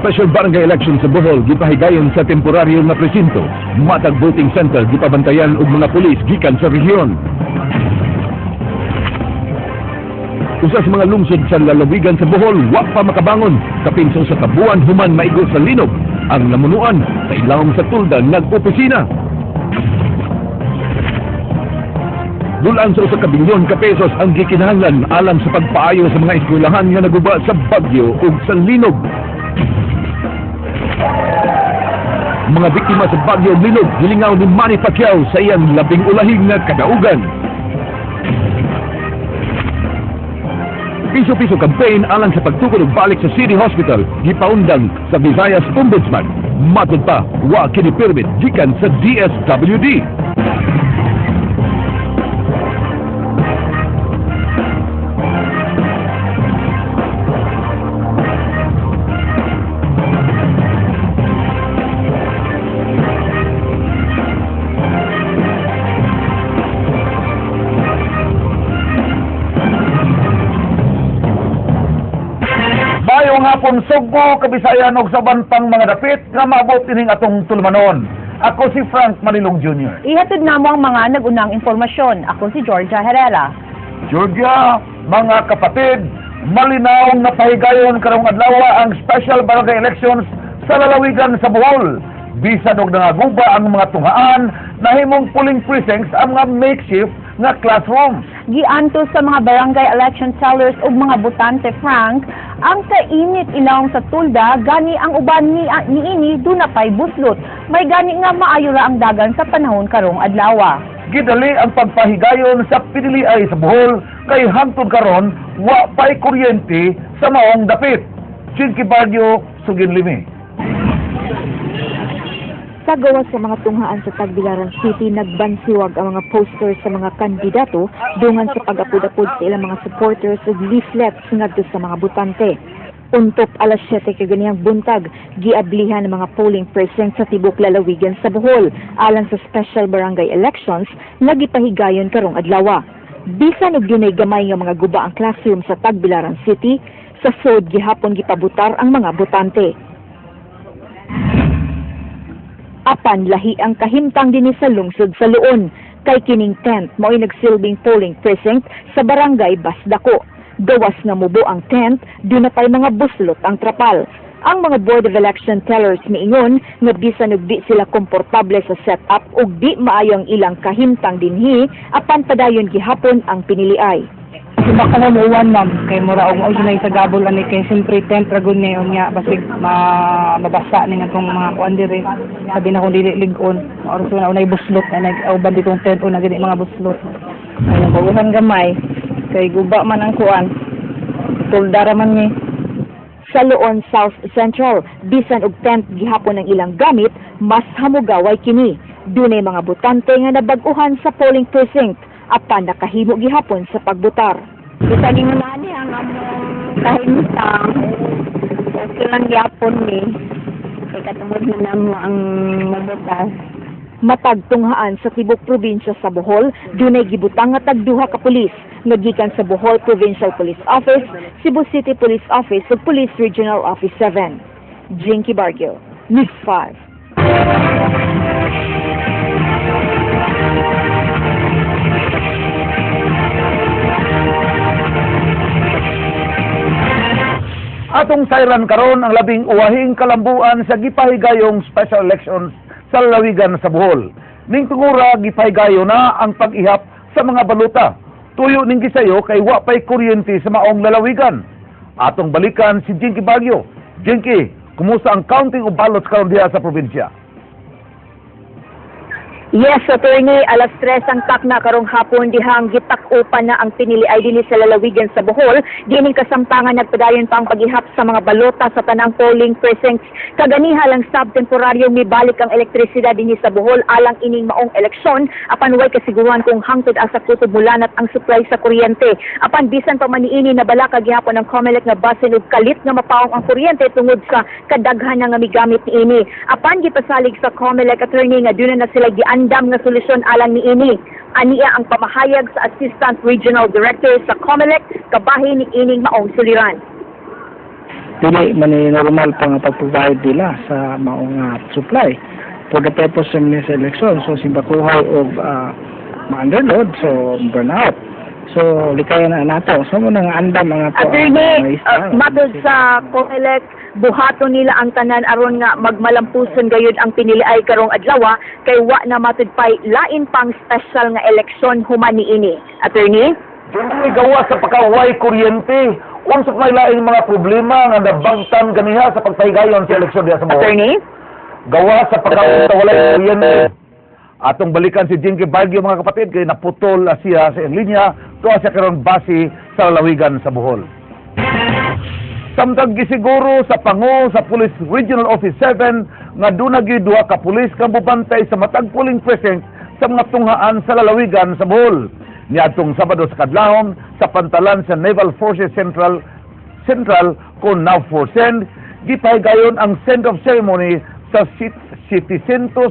Special barangay election sa Bohol gipahigayon sa temporaryo nga presinto. Matag voting center gipabantayan og mga pulis gikan sa rehiyon. Usa sa mga lungsod sa lalawigan sa Bohol wa pa makabangon kapin sa usa ka buwan human maigo sa linog ang namunuan sa ilawom sa tulda nag-opisina. Dulaan sa usa ka bilyon ka pesos ang gikinahanglan alang sa pagpaayo sa mga eskwelahan nga naguba sa bagyo ug sa linog. Mga biktima sa bagyo ug linog gilingaw ni Manny Pacquiao sa iyang labing ulahing nga kadaugan. Piso-piso campaign alang sa pagtukod og balik sa City Hospital gipaundang sa Visayas Ombudsman. Matud pa, wa kini permit gikan sa DSWD. Maayong hapon Sugbo, Kabisayan ug sa uban pang mga dapit nga maabot ining atong tulumanon. Ako si Frank Manilong Jr. Ihatod namo ang mga nag-unang impormasyon. Ako si Georgia Herrera. Georgia, mga kapatid, malinaw na pahigayon karong adlaw ang special barangay elections sa lalawigan sa Bohol. Bisan og nangaguba ang mga tunghaan, nahimong polling precincts ang mga makeshift nga classrooms. Giantos sa mga barangay election tellers ug mga botante, Frank, ang kainit ilawom sa tulda, gani ang uban ni niini duna pay buslot. May gani nga maayo ra ang dagan sa panahon karong adlaw. Gidali ang pagpahigayon sa piniliay sa Bohol kay hangtod karon wa pay kuryente sa maong dapit. Chinky Barrio, Sugin Limi. Sa gawas sa mga tunghaan sa Tagbilaran City, nagbansiwag ang mga posters sa mga kandidato dungan sa pag-apod-apod sa ilang mga supporters ug leaflets ngadto sa mga botante. Untop alas 7 kaganihang buntag, giablihan ang mga polling precinct sa tibok lalawigan sa Bohol alang sa special barangay elections nga gipahigayon karong adlaw. Bisan og dunay gamay nga mga guba ang classroom sa Tagbilaran City, sa sod gihapon gipabutar ang mga botante. Apan lahi ang kahimtang dinhi sa lungsod sa Loon, kay kining tent mao'y nagsilbing polling precinct sa barangay Basdako. Gawas nga mubo ang tent, duna pay mga buslot ang trapal. Ang mga Board of Election Tellers miingon nga bisan og di sila komportable sa setup ug di maayo ang ilang kahimtang dinhi, apan padayon gihapon ang piniliay. Baka mo muuwan, ma'am, kay mura og mao sa gabol ani kay siyempre tent ra gud ni unya basig mabasa ni nga tong mga kuan diri. Sabi na kung dili lig-on, mao ra na unay buslot na nag-uban ditong tent una gid mga buslot. Ay baguhan gamay kay guba man ang kuan. Tulda ra man ni. Sa Loon South Central, bisan og tent gihapon ang ilang gamit, mas hamugaway kini. Dunay mga botante nga nabag-uhan sa polling precinct apan nakahimo gihapon sa pagbutar. Bisan ingon ani ang among kahimtang, okay lang gyapon ni. Kay katungod man namo ang mabutas. Matag tunghaan sa tibok probinsya sa Bohol, dunay gibutang nga tag duha ka pulis nga gikan sa Bohol Provincial Police Office, Cebu City Police Office ug Police Regional Office 7. Jinky Barrio, News 5. Atong sayran karon ang labing uwahing kalambuan sa gipahigayong special elections sa lalawigan sa Bohol. Ning tungura gipahigayo na ang pag-ihap sa mga baluta. Tuyo ning gisayo kay wa pay kuryente sa maong lalawigan. Atong balikan si Jinky Barrio. Jinky, kumusta ang counting of ballots karon diha sa probinsya? Yes, attorney, alas 3 ang takna karong hapon dihang gitak-upan na ang piniliay dinhi sa lalawigan sa Bohol. Dining kasamtangan nagpadayon pa ang paghihap sa mga balota sa tanang polling precincts. Kaganiha lang sab temporaryo mibalik ang elektrisidad dinhi sa Bohol alang ining maong eleksyon apan way kasiguruhan kung hangtod asa kutob mulanat ang supply sa kuryente. Apan bisan pa man niini nabalaka gihapon ang COMELEC nga basin og kalit nga mapaong ang kuryente tungod sa kadaghan nga migamit niini. Apan gipasalig sa COMELEC, attorney, nga duna na sila giandam nga solusyon alang niini. Ania ang pamahayag sa Assistant Regional Director sa COMELEC kabahin ni ining maong suliran. Dili man ni normal pa nga pag-provide nila sa maong supply for the purpose of sa election. So simbakuhay og ma-underload, so burnout. So likayan na nato. So mo nang andam mga to. Attorney, matod sa COMELEC, buhaton nila ang tanan aron nga magmalampuson gayud ang piniliay karong adlaw kay wa na matud pay lain pang special nga eleksyon human niini. Attorney? Dili gawa sa pagkaway kuryente. Unsa may laing mga problema nga nabangtan ganiha sa pagpahigayon sa eleksyon diha sa Bohol? Attorney? Gawa sa pagkaunta walay kuryente. Atong balikan si Jinky Baguio, mga kapatid, kay naputol siya sa iyang linya, tuwa siya karon base sa lalawigan sa Bohol. Samtang gisiguro sa pango sa Police Regional Office 7 nga duna gyud duha ka pulis kang bubantay sa matag polling precinct sa mga tunghaan sa lalawigan sa Bohol. Niadtong Sabado sa kadlawon sa pantalan sa Naval Forces Central Central kon NAVFOR CEND, gipahigayon ang send off ceremony sa 743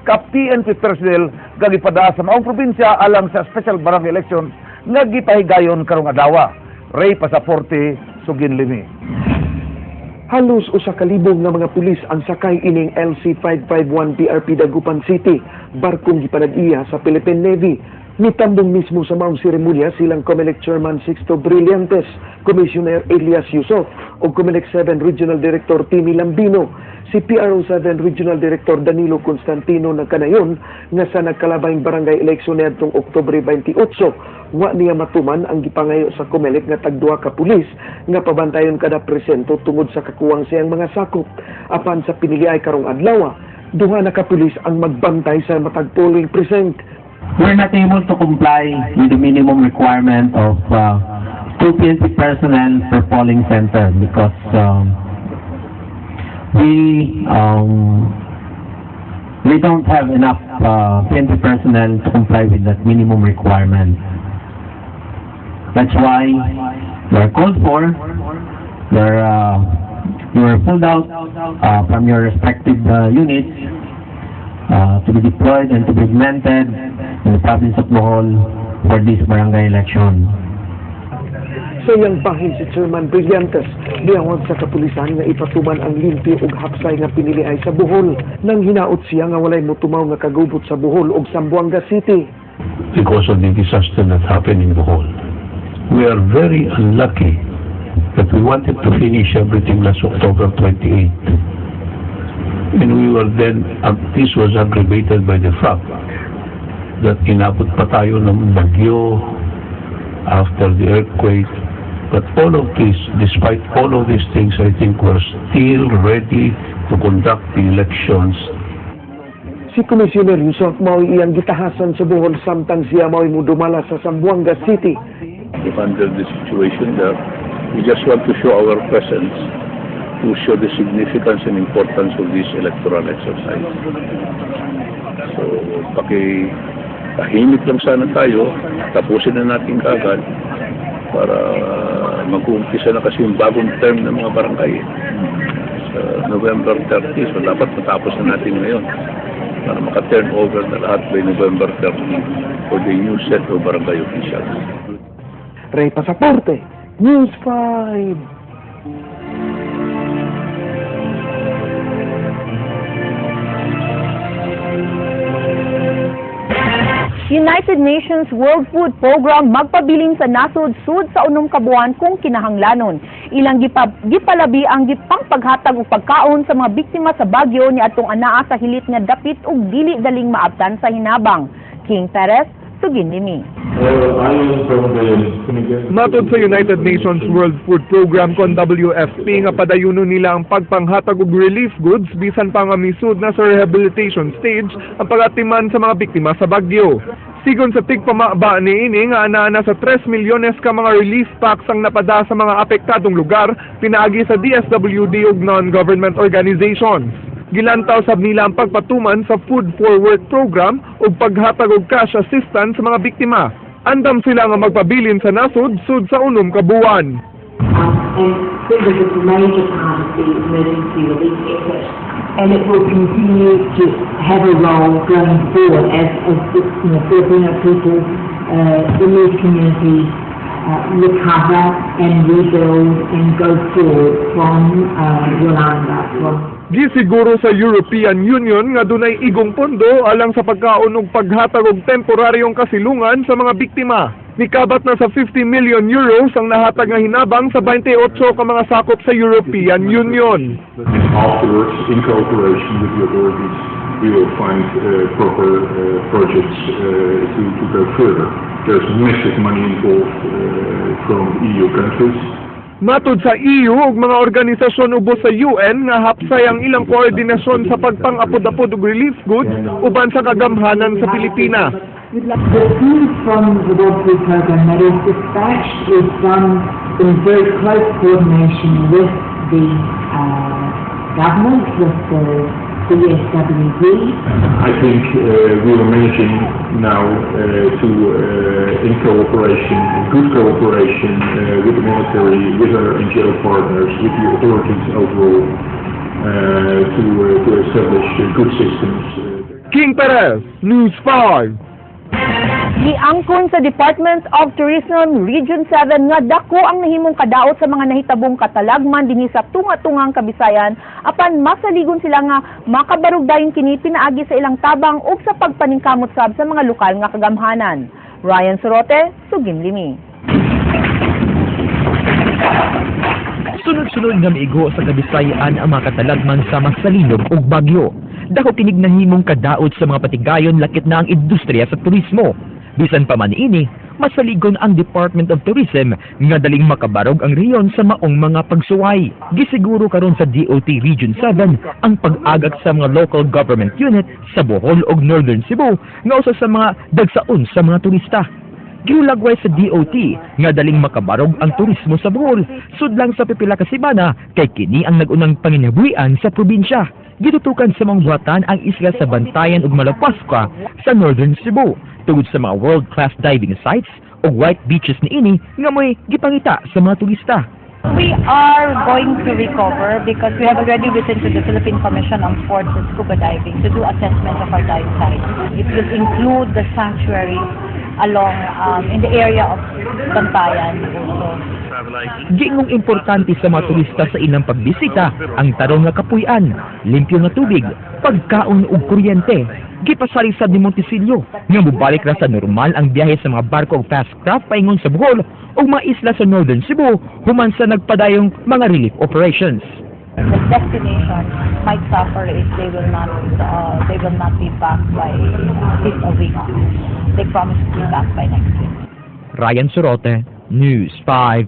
ka PNP personnel nga gipadaa sa maong probinsya alang sa special barangay elections nga gipahigayon karong adlaw. Ray Pasaporte, Sugin Limi. Halos 1,000 nga mga pulis ang sakay ining LC-551 BRP Dagupan City, barkong gipanag-iya sa Philippine Navy. Mitambong mismo sa maong seremonya silang COMELEC Chairman Sixto Brillantes, Commissioner Elias Yusop ug COMELEC 7 Regional Director Timmy Lambino. Si PRO 7 Regional Director Danilo Constantino nagkanayon nga sa nagkalabayng barangay election niadtong Oktubre 28, wa niya matuman ang gipangayo sa COMELEC nga tagduha ka pulis nga pabantayon kada presento tungod sa kakuwang siyang mga sakop. Apan sa piniliay karong adlaw, duha na ka pulis ang magbantay sa matag polling precinct. We're not able to comply with the minimum requirement of two PNP personnel per polling center because we don't have enough PNP personnel to comply with that minimum requirement. That's why you are called for, you are pulled out from your respective units to be deployed and to be augmented in the province of Bohol for this barangay election. Sa iyang bahin, si Chairman Brillantes niawag sa kapulisan nga ipatuman ang limpyo ug hapsay nga piniliay sa Bohol. Nang hinaot siya nga walay motumaw nga kagubot sa Bohol ug Zamboanga City. Because of the disaster that happened in Bohol. We are very unlucky that we wanted to finish everything last October 28. And we were then, this was aggravated by the fact that inabot pa tayo ng bagyo after the earthquake. But all of this, despite all of these things, I think we're still ready to conduct the elections. Si Commissioner Yusop mao'y iyang gitahasan sa Bohol samtang siya mao'y mudumala sa Zamboanga City. To handle the situation there. We just want to show our presence to show the significance and importance of this electoral exercise. So, paki tahimik lang sana tayo, tapusin na natin kagad para mag-uumpisa na kasi yung bagong term ng mga barangay sa November 30. So, dapat matapos na natin ngayon para maka-turn over na lahat by November 30 for the new set of barangay officials. Ray Pasaporte, News 5. United Nations World Food Program magpabilin sa nasod sud sa 6 ka buwan kung kinahanglanon. Ilang gipalabi ang gipang paghatag og pagkaon sa mga biktima sa bagyo ni atong anaa sa hilit nga dapit ug dili daling maabtan sa hinabang. King Perez, Sugin Limi. Matod sa United Nations World Food Program kon WFP nga padayuno nila ang pagpanghatag og relief goods bisan pa nga misud na sa rehabilitation stage ang pagatiman sa mga biktima sa bagyo. Sigon sa tigpamaba niini nga anaa na sa 3 milyones ka mga relief packs ang napada sa mga apektadong lugar pinaagi sa DSWD ug non-government organizations. Gilantaw sab nila ang pagpatuman sa Food for Work program ug paghatag og cash assistance sa mga biktima. Andam sila nga magpabilin sa nasod sud sa 6 ka buwan. And food is a major part of the emergency relief effort, and it will continue to have a role going forward as the Filipino people in these communities recover and rebuild and go forward from Yolanda. From Gisiguro sa European Union nga dunay igong pondo alang sa pagkaon ug paghatag og temporaryong kasilungan sa mga biktima. Nikabat na sa €50 million ang nahatag nga hinabang sa 28 ka mga sakop sa European Union. And afterwards, in cooperation with the authorities, we will find proper projects to go further. There's massive money involved from EU countries. Matud sa EU ug mga organisasyon ubos sa UN nga hapsay ang ilang koordinasyon sa pagpang-apod-apod og relief goods uban sa kagamhanan sa Pilipinas. The food from the World Food Programme that is dispatched is done in very close coordination with the government, with the DSWD. I think we are managing now to, in cooperation, in good cooperation with the military, with our NGO partners, with the authorities overall, to establish good systems. King Perez, News 5. Giangkon sa Department of Tourism Region 7 nga dako ang nahimong kadaot sa mga nahitabong katalagman dinhi sa tunga-tungang Kabisayan, apan masaligon sila nga makabarog dayon kini pinaagi sa ilang tabang ug sa pagpaningkamot sab sa mga lokal nga kagamhanan. Ryan Sorote, Sugim Limi. Sunod-sunod nga miigo sa Kabisayaan ang mga katalagman sama sa linog ug bagyo. Dako kinig nahimong kadaot sa mga patigayon, lakit na ang industriya sa turismo. Bisan pa man ini, masaligon ang Department of Tourism nga daling makabarog ang rehiyon sa maong mga pagsuway. Gisiguro karon sa DOT Region 7 ang pag-agak sa mga local government unit sa Bohol ug Northern Cebu nga usa sa mga dagsaon sa mga turista. Gihulagway sa DOT nga daling makabarog ang turismo sa Bohol sudlang sa pipila ka semana kay kini ang nag-unang panginabuhian sa probinsya. Gitutukan sa mga buhatan ang isla sa Bantayan ug Malapascua sa Northern Cebu tungod sa mga world-class diving sites ug white beaches niini nga mo'y gipangita sa mga turista. We are going to recover because we have already written to the Philippine Commission on Sports and Scuba Diving to do assessment of our dive sites. It will include the sanctuaries along in the area of Bantayan also. Giingong importante sa mga turista sa ilang pagbisita ang tarong nga kapuy-an, limpyo nga tubig, pagkaon ug kuryente. Gipasalig sad ni Montecillo nga mobalik ra sa normal ang biyahe sa mga barko ug fast craft paingon sa Bohol ug mga isla sa Northern Cebu human sa nagpadayong mga relief operations. The destination might suffer if they will not be back by at least a week. They promise to be back by next week. Ryan Sorote, News 5.